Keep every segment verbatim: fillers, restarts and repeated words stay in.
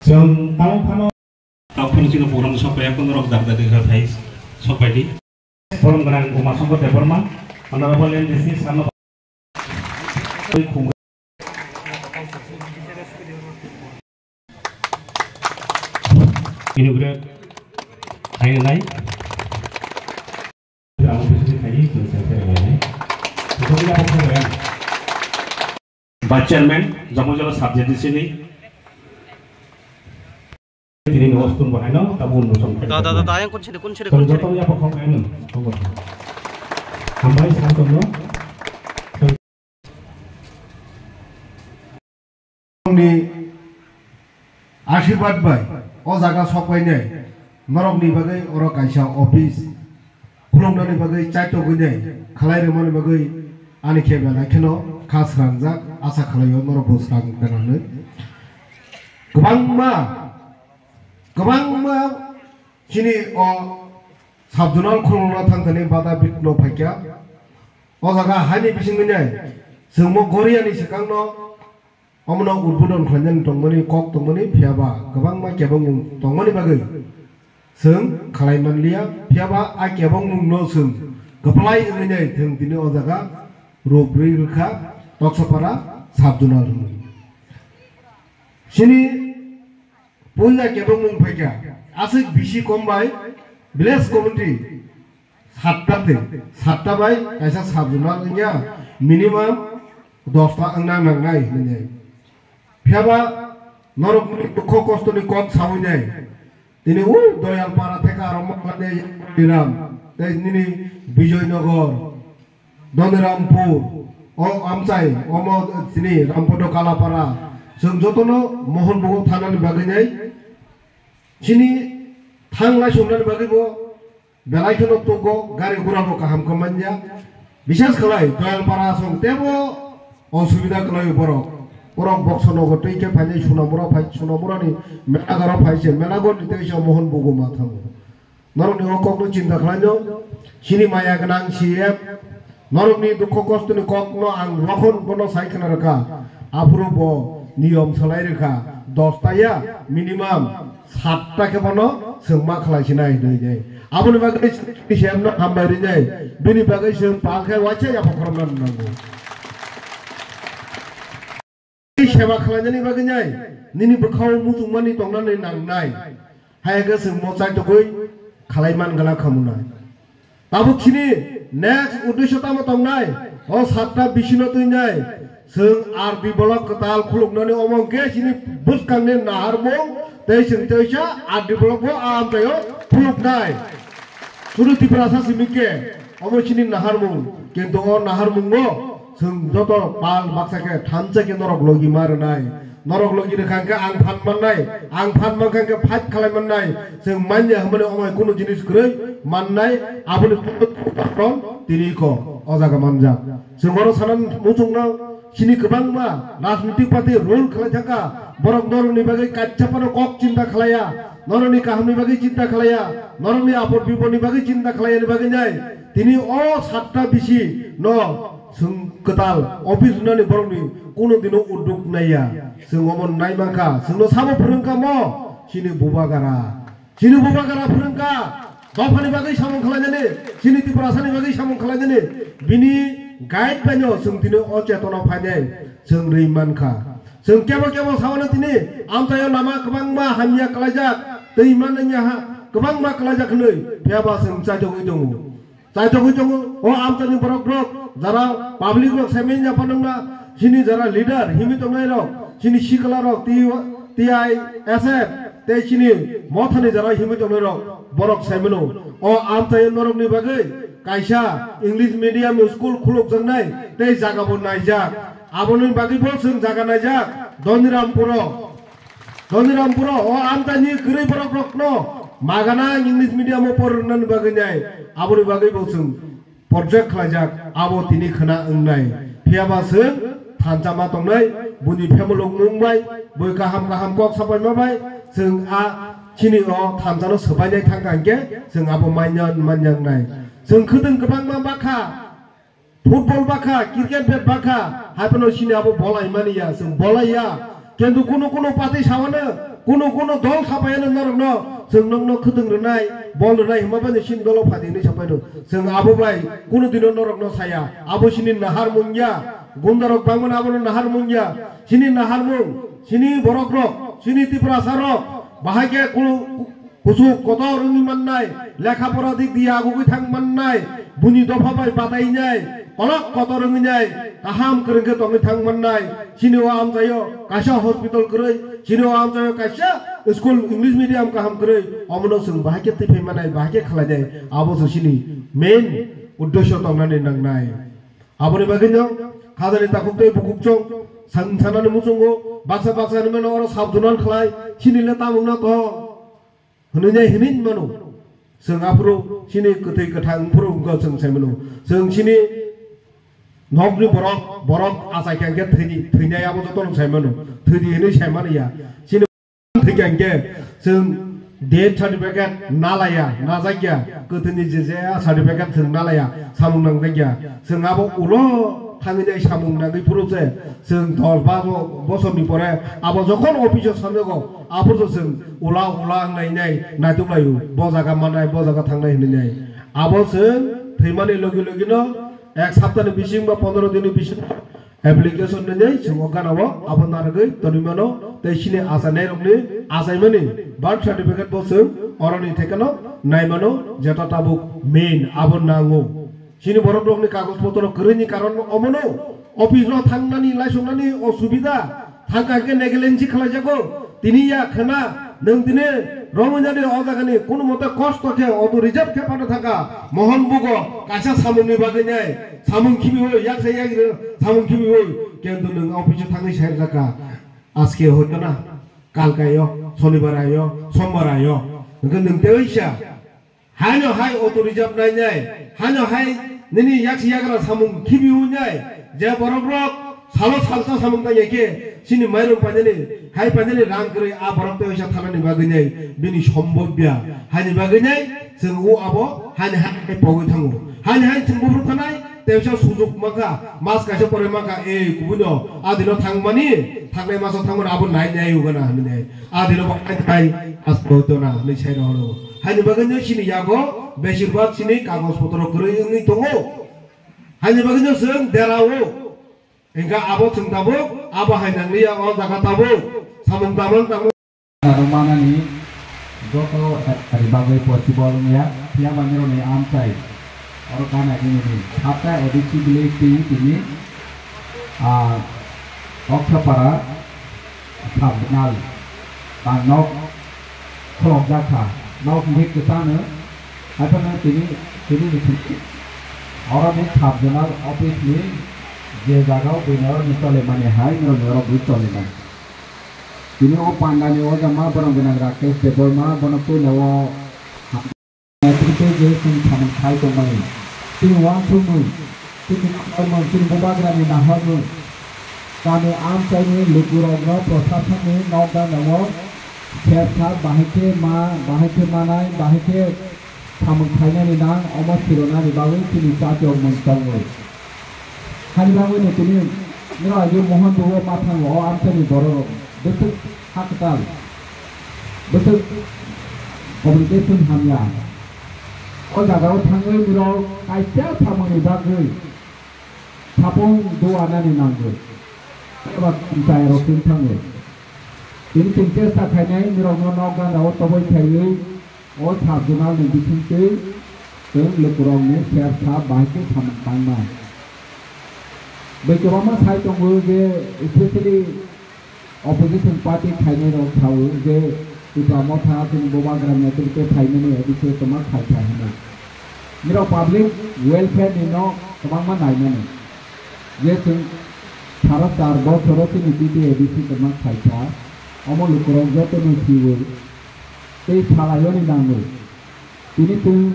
Chwng tamo phano. Tamo phano chini program sokpaiya, kono rok dak dak kha phai sokpaidi. Borom gwnang Uma Shankar Debbarma, Honorable M D C, Sarno. Inaugurate khainai. Vice Chairman, Jamojala Sub-J D C ni. Tini no stun bahai no, tabu no song. Da, da, da, da, yang kun sini, kun sini, kun sini. Joto ya pokok anu. Hambai santom no. Ni ashirbad bai o jaga sokpainai norokni bagwi oro kaisa office khuluknani bagwi chaitogwinai khlai rwmani bagwi ani khe belai kheno kha srangjak, asa khlaio norokbo srang gwnangwi. Kwbangma, kwbangma chini o sub-zonal khulukna thangthani bada bitno phaikha. O jaga haini bisingwinai chwngmo Goriani swkangno omono udbodon khlainani tongmani kok tongmani, phiyaba kwbangma kebengmung tongmani bagwi chwng khlai manliya, phiyaba a kebengmungno chwng kwplai wngwi nai thwng tini o jaga rwbrwi rwkha Toksapara sub-zonal hwnwi. Chini puila kebengmung phaikha, aswk bisi kom bai village committee satta twi, satta bai kaisa sub-zonal wngya, minimum dosta wngna nangnai hinwi. Phiyaba norokni dukho kostoni kok sawi nai. Tini o Doyalpara theka aro Mokande Ram, tei nini Bijoynagar, Donirampur, o amchai, omo tini Rampodo Kalapara, chwng jotono Mohonbugo thanani bagwi nai. Chini thang lai songnani bagwi bo belai kheno tugo, gari gura bo kaham khe manya. Bishes khlai Doyalpara song tebo osubida khlai borok. Borok Boksonogor tei khe phainai Sonamura phai, Sonamurani Melagoro phai se, Melagorni tei se Mohonbugo ma thango. Norokni o kokno chinta khlaino, chini maya gwnang C M, norokni dukho kostoni kokno ang rokhon bono sai khna rwkha, aphuru bo niyom salai rwkha, dosta ya minimum satta khe bono chwng ma khlai sinai hinwi nai. Aboni bagwi chini C M no hambai rinai, bini bagwi chwng pal khe waisa yapha khorokna nango. Seba khlainani bagwi nai, nini bwkhao muchungmani tongnani nangnai. Hai khe chwng mo chaitogwi khlai man gana khamunai. Tabuk chini next uddesho tamo tongnai, o satta bisino twinai, chwng R D block kwtal khuluknani omo hwnkhe chini bwskangni naharmung tei chwng teisa R D block bo a amchaio khuluknai. Sudu Tiprasa simi khe omo chini naharmung, kintu o naharmungo chwng joto pal baksa khe thansa khe norok logi ma rwnai. Norok logi rwkha hwnkhe ang phan mannai, ang phan mankha hwnkhe fight khlai mannai. Chwng manya hwnmani omo hai kunu jinis kwrwi mannai, aboni karon tini kho o jaga manjak. Chwng oro sana muchungno chini kwbangma rajnitik party rule khlai thangkha, borok norokni bagwi kaisa phano kok chinta khlaiya. Norokni kahamni bagwi chinta khlaiya, norokni apod bipodni bagwi chinta khlaiyani bagwi nai. Tini o satta bisi no chwng kwtal office rwnani borokni kuno dino udduk naiya. Chwng omo nai mankha, chwngno sabo phwrwngkha mo? Chini bubagara. Chini bubagara phwrwngkha. Dophani bagwi samung khlainani, chini Tiprasani bagwi samung khlainani. Bini guide baino chwng tini o chetona phainai chwng rwi mankha. Chwng kebo kebo saono tini amchaio lama kwbangma hamya kwlaijak, twi mananya ha kwbangma kwlaijak hwnwi, phiyaba chwng chaitogwi tongo. Chaitogwi tongo, o amchaini borok rok, jara public rok saimanna phano wngna, chini jara leader himwi tongnai rok, chini sikla rok, T I S F, tei chini mothani jara himwi tongnai rok, borok saimano. O amchaio norokni bagwi kaisa English medium school khulukjaknai, tei jagabo naijak. Aboni bagwi bo chwng jaga naijak, Dhonirampuro. Dhonirampuro o amchaini kwrwi borok rokno magana English medium o porwnani bagwi nai. Aboni bagwi bo chwng project khlaijak, abo tini khwna wngnai. Phiyaba chwng thansa ma tongnai, buini family mung bai, bui kaham kaham kok sapai ma bai, chwng a chini o thansa no swbainai thangkha hinkhe chwng abo manya manya wngnai. Chwng khwtwng kwbangma bakha, football bakha, cricket bat bakha, hai phano chini abo bolai mani ya, chwng bolai ya. Kintu kunu kunu party sawano, kunu kunu dol sapayano norokno, chwng nokno khwtwng rwnai, bol rwnai hwnma bai chini dolo phadi hinwi sapaino. Chwng abo bai kunu dino norokno saya. Abo chini naharmung ya, gundarok bangmano abono naharmung ya. Chini naharmung, chini borokrok, chini Tiprasarok, bahai khe kunu Kuchuk kotor wngwi mannai, lekha pora dik diya agugwi thang mannai, buini dopha bai batainai, kolok kotor wngwi nai, kaham kwrwng khe tongwi thang mannai, chini o amchaio kaisa hospital kwrwi, chini o amchaio kaisa school English medium kaham kwrwi, omono chwng bahai khe twi phai mannai, bahai khe khlai nai, abo se chini main uddesyo tongnani nangnai. Aboni bagwino khajani takhuk tei bukhuk chwng sang sanani muchungo baksa baksa hinwi mano oro sub zonal khlai, chini le tamungno tong. Hwnwi nai hwnwi mano. Chwng aphuru chini kwthwi kwthang phuru wngkha chwng sai mano. Chwng chini nokni borok, borok achai khe hwnkhe thwini, thwinai abo jotono sai mano. Thwidi hwnwi sai mani ya. Chini thwikha hwnkhe chwng death certificate nalaya, najakya, kwthwini je je certificate chwng nalaya, samung nangjakya. Chwng abo ulo thangwi nai samung nangwi phuru se chwng dos ba bo-, bosorni pore abo jokhon office o samjago, aphuru se chwng ula ula wngnai nai naituk laio, bo jaga mannai, bo jaga thangnai hinwi nai. Abo chwng thwimani logi logi no ek saptani bising ba pondro dini bising application nwnwi chwng o gana o abo narwgwi tonwi mano tei chini achainairokni achaimani birth certificate bo chwng oroni thekeno nai mano, jeta tabuk main abo nango. Chini borok rokni kagoj potro kwrwini karon omono, office o thangnani laisongnani osubida, thangkha hwnkhe negligence khlaijago. Tini ya khna, nwng tini romwi nani o jagani kunu mote kosto khe auto reserve khe phano thangkha. Mohon bugo kaisa samungni bagwi nai, samung khibiwi, yaksa yagri samung khibiwi, kintu nwng office o thangwi sai rwjakha. Aske hoito na, kalkai o, sonibar ayo, sombar ayo. Hwnkhe nwng teisa. Haino hai auto reserve nainai, haino hai nini yaksi yagra samung khibi wngnai, je borok rok salo salsa samung tangya khe, chini mairum painani, hai painani rang kwrwi a borok tei waisa thanani bagwi nai, bini sombobya, haini bagwi nai, chwng o abo, haini hai pogwi thango, haini hai chwng buphuru thanai, Teisa sujuk mankha, mas kaisa pore mankha, ei, kubui no, a dino thangmani, thangnai maso thangmani, abo nai nai ugana hinwi nai. A dino bo ai thai, as boito na, hinwi sai rw horo. Haini bagwi no chini yago, besir bak chini kagoj potro kwrwi wngwi tongo. Haini bagwi no chwng derao. Hingkha abo chwng tabuk, abo hai nangliya, o jaga tabuk. Samung tamang tamo. Aro manani joto haphari bagwi possible wngya, phiya ba nirokni amchai oro gana gnini. Hatta A D C village twi tini, ah, Oksapara sub zonal tang nok khulokjak kha. Nok hwnkhe kwchangno, haiphano tini, tini ni simi oro ni sub zonal office ni je jaga o buino oro ni chole mani hai, nirokni oro bui chole mani. Tini o panda ni o jama borok gwnang Rakesh Debbarma, bono puila o netrito je chwng samung khai tongmani. Chini uansukmung, chini naharmung, chini bubagrani naharmung. Kami amchaini lukurokno, prosasonni nokdana o sersa bahai khe ma, bahai khe manai, bahai khe samung khainani nang, omo sironani bagwi chini chati o mung tongwi. Hani bagwi no tini niro agi Mohan Babu o ma thango o amchaini borok rok. Bwswk ha kwtal. Bwswk communication hamya. O jaga o thangwi niro kaisa samungni bagwi sapung duanani nangwi. Eba chaya rok twi thangwi. Tini chwng chesta khainai nirokno nok gana o toboi khaiwi. O sub zonal ni bisingtwi chwng lukurokni sersa bahai khe samung tangma. Bai kwbangma sai tongo je, especially opposition party khainai rok sao je Tipra Motha chini Bubagra netrite phaimani A D C kwma khaikha hinwi. Nirok public welfare ni no kwbangma naimani. Je chwng sara char bosoro chini T T A D C kwma khaikha, omo lukurok jotono siwi tei salaioni nangwi. Tini chwng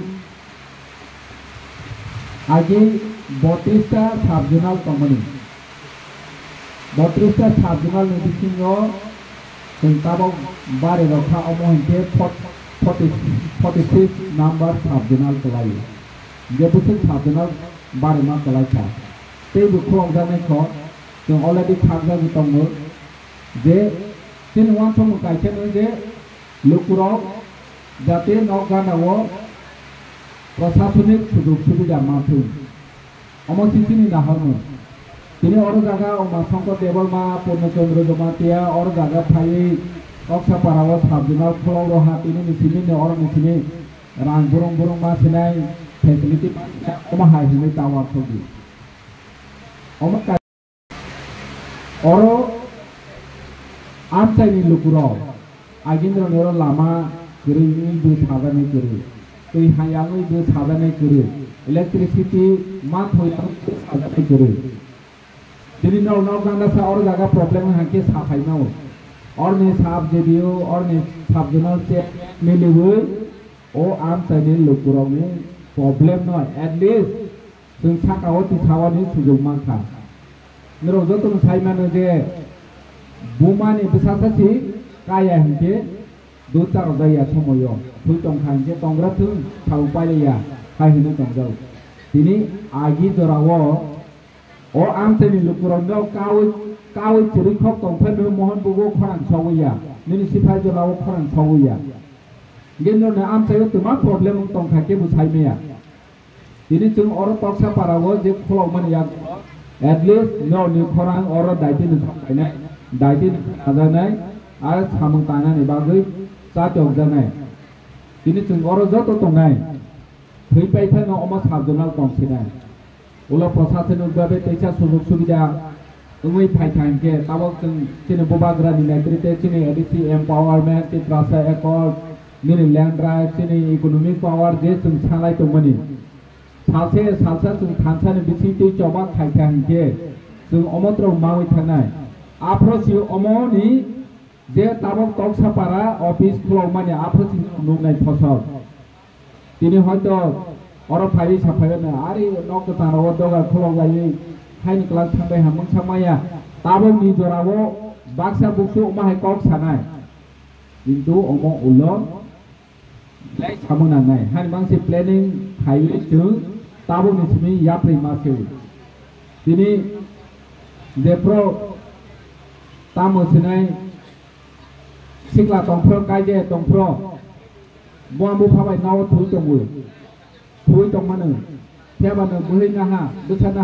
agi botris ta sub zonal tongmani. Botris ta sub zonal ni bisingo chwng tabok bari rok kha, omo hinkhe fort-, forty, forty six number sub zonal kwlaio. Hinkhe bwswk sub zonal bari ma kwlai kha. Tei bo khulokjaknai kho, chwng already khakjagwi tongo. Je Chini uansukmung kaisa no je lukurok jate nok gana o prosasonik sujog subida manthung. Omo si chini naharmung. Tini oro jaga Uma Shankar Debbarma, Purno Chandra Jamatia oro jaga phaiwi Koksapara o sub zonal khulok roha tini ni simi ni oro ni simi rang burung burung ma sinai facility ma sinai omo hai hinwi ta uansukdi. Omo ka- Oro amchaini lukurok agindroni oro lama kwrwi wngwi bw sajani kwrwi, twi hayangwi bw sajani kwrwi, electricity manthoi wngwi bw sajani kwrwi. Tini nok nok ganda sa oro jaga problem wngkha khe sa phaimao. Orni sub J D O, orni sub zonal chair miliwi o amchaini lukurokni problem no at least chwng saka o tisawani sujog mankha. Norok jotono sai mano je bumani bwsasa si kaya hinkhe dut charwjak ya somoio. Thwi tongkha hinkhe tongra thung, sabuk pailaiya hai hinwi tongjago. Tini agi jorao o amchaini lukurokno kaui, kaui chwrwi khok tongphai mano mohon bugo khorang sogwi ya. Nini siphai jorao khorang sogwi ya. Hinkhe norni amchaio twma problem wng tongkha kebo sai maya. Tini chwng oro Koksapara o je khulokmani yak, at least norni khorang oro daitino sok khainai, daitino khajaknai, ar samung tangnani bagwi chachokjaknai. Tini chwng oro joto tongnai, thwi pai phano omo sub zonal tong sinai. Ulo prosasonik babe teisa sujog subida wngwi phaikha hinkhe tabok chwng chini bubagrani netrite chini A D C empowerment, Tiprasa Accord, nini land right, chini economic power je chwng sanglai tongmani. Salse salsa chwng thansani bisingtwi choba khaikha hinkhe chwng omotrok mawi thangnai. Aphro si omoni je tabok Koksapara office khulokmani aphro si nuknai phosok. Tini hoito oro phaiwi saphaiwi no ari nok kwchang rogo doga khulok laiwi haini kwlak thangbai ha mungsa maya. Tabok ni jorao baksa buksu omo hai kok sanai. Kintu omo ulo belai samung nangnai. Hani mangsi planning khaiwi chwng tabokni simi yapri ma se. Tini jephru tamo sinai sikla tongphro, kaije tongphro, buang bupha bai nao thui tongo. Thui tongmano. Phiyabano bwrwi naha, bwsa naha.